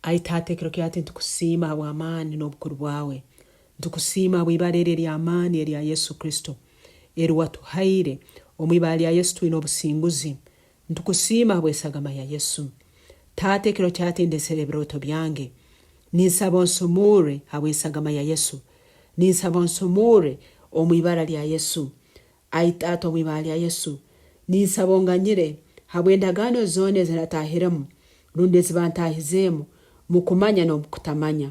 Ai Taata ekiro kya hati nitukusiima habw'amaani n'obukuru bwawe. Nitukusiima habw'ibara eri ery'amaani erya Yesu Kristo eri watuhaire. Omu ibara lya Yesu twine obusinguzi. Nitukusiima habw'esagama ya Yesu. Taata ekiro kya hati ndesere ebirooto byange. Ninsaba onsumurre habw'esagama ya Yesu. Ninsaba onsumurre omu ibara lya Yesu. Ai Taata omu ibara lya Yesu, ninsaba onganyire habw'endagaano zoona ezi natahiremu rundi ezi bantaahizeemu mukumanya n'omukutamanya.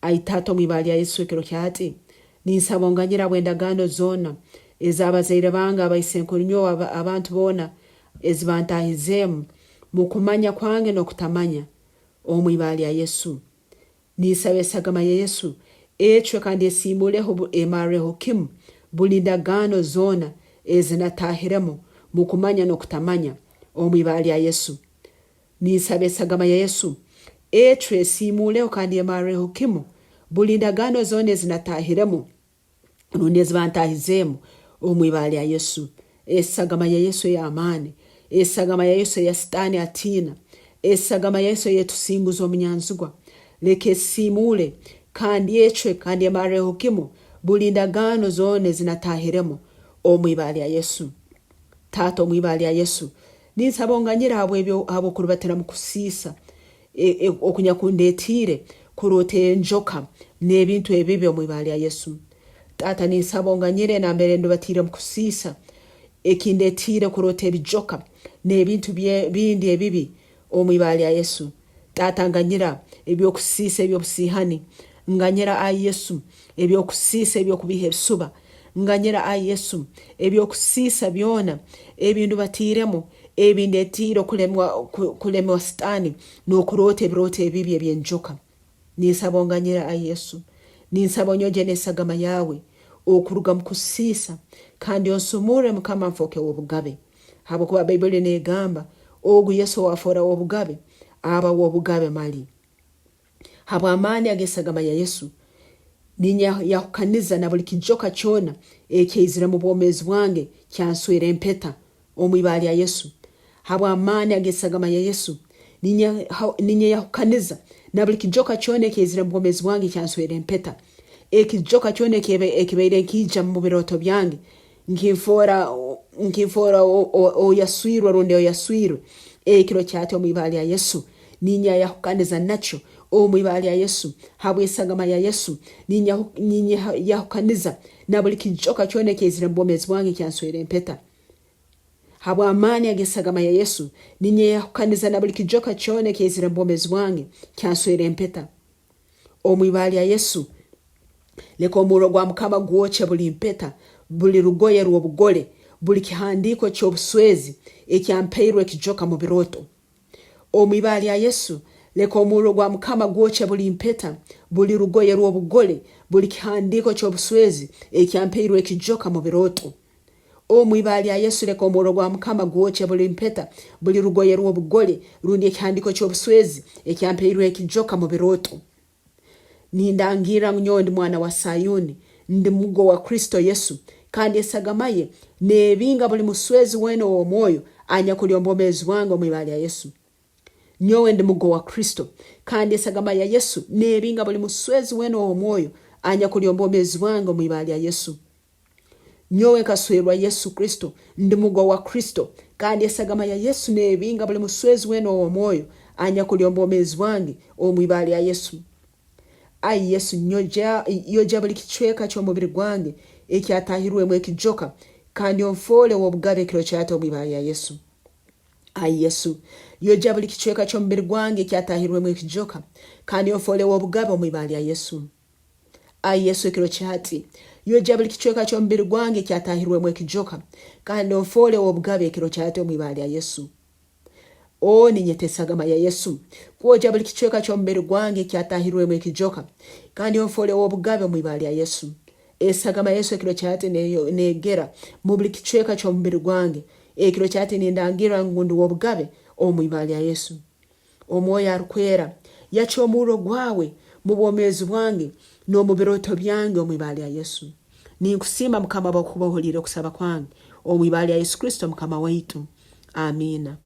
Ai Taata omu ibara lya Yesu ekiro kya hati, ninsaba onganyire habw'endagaano zoona ez'abazaire bange, abaisenkuru nyowe, abantu boona ezi bantaahizeemu mukumanya kwange n'okutamanya omu ibara lya Yesu. Ninsaba esagama ya Yesu ecwe kandi esiimuleho emarreho kimu buli ndagaano zoona ezinatahiremu mukumanya n'okutamanya, omu ibara lya Yesu. Ninsaba esagama ya Yesu ecwe esiimuleho kandi emarreho kimu buli ndagaano zoona ezinatahiremu rundi ezi bantaahizeemu omu ibara lya Yesu. Esagama ya Yesu ey'amaani, esagama ya Yesu eya Sitaani atiina, esagama ya Yesu ey'etusinguza omunyanzigwa, leka esisiimuule kandi ecwe kandi emarreho kimu buli ndagaano zoona ezinataahiremu omu ibara lya Yesu. Taata, omu ibara lya Yesu, ninsaba onganyire habw'okurubatira mu kusiisa okunyakundeetiire kuroota enjoka n'ebintu ebibi omu ibara lya Yesu. Taata ninsaba onganyire nambere ndubatiire omu kusiisa ekindetiire kuroota ebijoka n'ebintu bindi ebibi omu ibara lya Yesu. Taata nganyira eby'okusiisa eby'obusiihani. Nganyira ai Yesu eby'okusiisa eby'okubiiha ebisuba. Nganyira ai Yesu eby'okusiisa byona ebindubatiiremu ebindetiire kulemwa Sitaani n'okuroota ebirooto ebibi eby'enjoka. Ninsaba onganyire, ai Yesu. Ninsaba onyogye n'esagama yaawe okuruga mu kusiisa kandi onsumurre Mukama nfooke w'obugabe. Habwokuba Baibuli n'egamba, Ogu Yesu ow'afoora w'obugabe, aba w'obugabe mali. Habw'amaani ag'esagama ya Yesu, ninyeyahukaniza na buli kijoka kyona ekyaizire mu bwomeezi bwange kyanswera empeta omu ibara lya Yesu. Habw'amaani ag'esagama ya Yesu, ninyeyahukaniza na buli kijoka kyona ekyaizire mu bwomeezi bwange kyanswera empeta. Ekijoka kyona ekibaire nkiija mu birooto byange nkinfoora ow'yaswirwe rundi ow'yaswirwe, ekiro kyati omu ibara lya Yesu, ninyeyahukaniza nakyo omu ibara lya Yesu, habw'esagama ya Yesu, ninyeyahukaniza na buli kijoka kyona ekyaizire mu bwomeezi bwange kyanswera empeta. Habw'amaani ag'esagama ya Yesu, ninyeyahukaniza na buli kijoka kyona ekyaizire mu bwomeezi bwange kyanswera empeta. Omu ibara lya Yesu, leka omurro gwa Mukama gwokye buli mpeta, buli rugoye rw'obugole, buli kihandiiko ky'obuswezi ekyampairwe ekijoka mu birooto. Omu ibara lya Yesu, leka omurro gwa Mukama gwokye buli mpeta, buli rugoye rw'obugole, buli kihandiiko ky'obuswezi ekyampairwe ekijoka mu birooto. Omu ibara lya Yesu, leka omurro gwa Mukama gwokye buli mpeta, buli rugoye rw'obugole, rundi ekihandiiko ky'obuswezi ekyampairwe ekijoka mu birooto. Nindangirra ngu nyowe ndi mwana wa Sayuni, ndi mugo wa Kristo Yesu, kandi esagama ye neebinga buli muswezi weena ow'omwoyo anyakuli omu bwomeezi bwange omu ibara lya Yesu. Nyowe ndi mugo wa Kristo, kandi esagama ya Yesu neebinga buli muswezi weena ow'omwoyo anyakuli omu bwomeezi bwange omu ibara lya Yesu. Nyowe nkaswerwa Yesu Kristo, ndi mugwa wa Kristo, kandi esagama ya Yesu neebinga buli muswezi weena ow'omwoyo anyakuli omu bwomeezi bwange omu ibara lya Yesu. Ai Yesu, nyogya, yogya buli kicweka ky'omubiri gwange ekyatahirwemu ekijoka kandi onfoole w'obugabe ekiro kyata omu ibara lya Yesu. Ai Yesu, yogya buli kicweka ky'omubiri gwange ekyatahirwemu ekijoka kandi onfoole w'obugabe omu ibara lya Yesu. Ai Yesu, ekiro kya hati, yogya buli kicweka ky'omubiri gwange ekyatahirwemu ekijoka, kandi onfoole ow'obugabe ekiro kya hati omu ibara lya Yesu. Oo, ninyeta esagama ya Yesu kwogya buli kicweka ky'omubiri gwange ekyatahirwemu ekijoka, kandi onfoole ow'obugabe omu ibara lya Yesu. Esagama ya Yesu ekiro kya hati neegera mu buli kicweka ky'omubiri gwange. Ekiro kya hati nindangirra ngu ndi w'obugabe omu ibara lya Yesu. Omwoyo Arukwera, yakya omurro gwawe mu bwomeezi bwange n'omu birooto byange omu ibara lya Yesu. Ninkusiima Mukama habwokuba ohuliire okusaba kwange omu ibara lya Yesu Kristo Mukama waitu. Amiina.